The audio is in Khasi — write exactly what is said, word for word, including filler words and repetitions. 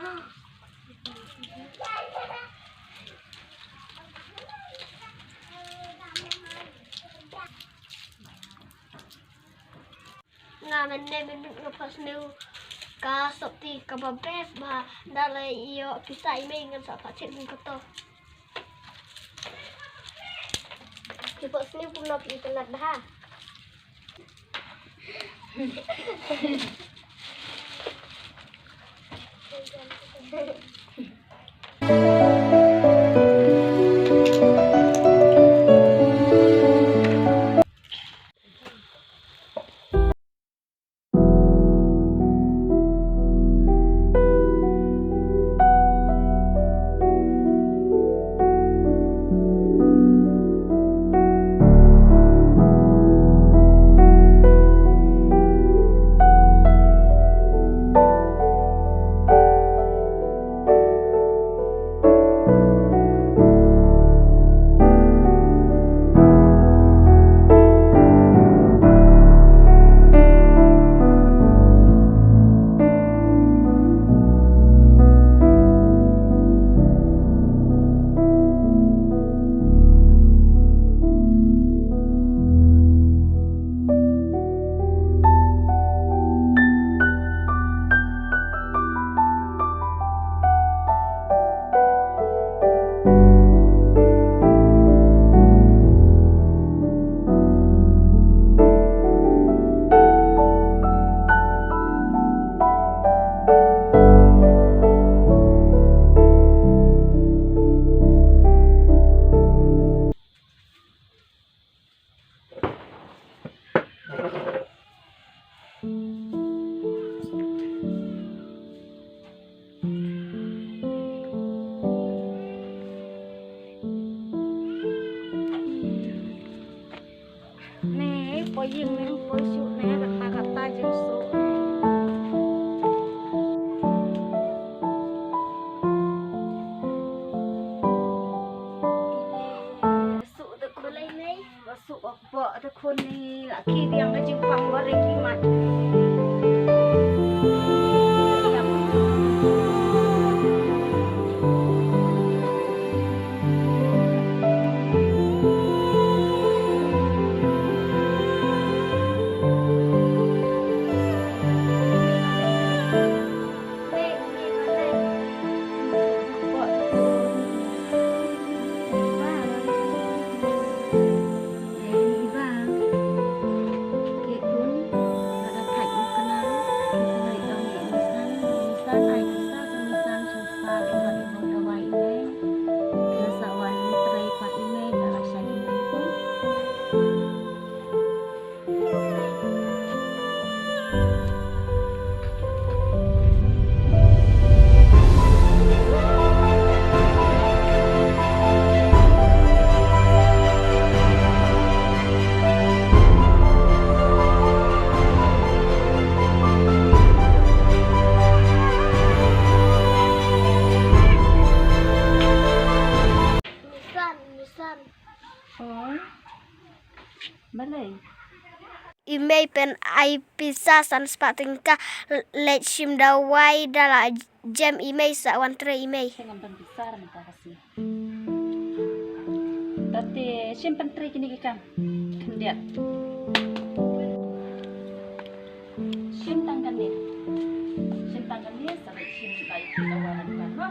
Nga mynne mynmiet nga phohsniew ka sopti kaba best bha. Da la ïoh pisa i mei ngan sa phohsniew kum kato. Ki phohsniew kumno phi itynnad bha. Ne, poi ïing ne, poi shuh ne, kata kata jingsuh ne. Suh te khun. Balei mei? Ba suh ba kpoh te khun ni, la ki biang ka jingpang ba ring ki mat. Nisan, nisan. Oh. Balei? I mei pynai pisa san spah tyngka, leit shim dawai da la jem i mei sa wan trei i mei. Te ngam don pisa da mynta ka sngi. Te shim pyntrei kine ki kam khyndiat. Shim tang kane. Shim tang kane sa leit shim bai ki dawai na dukan ha.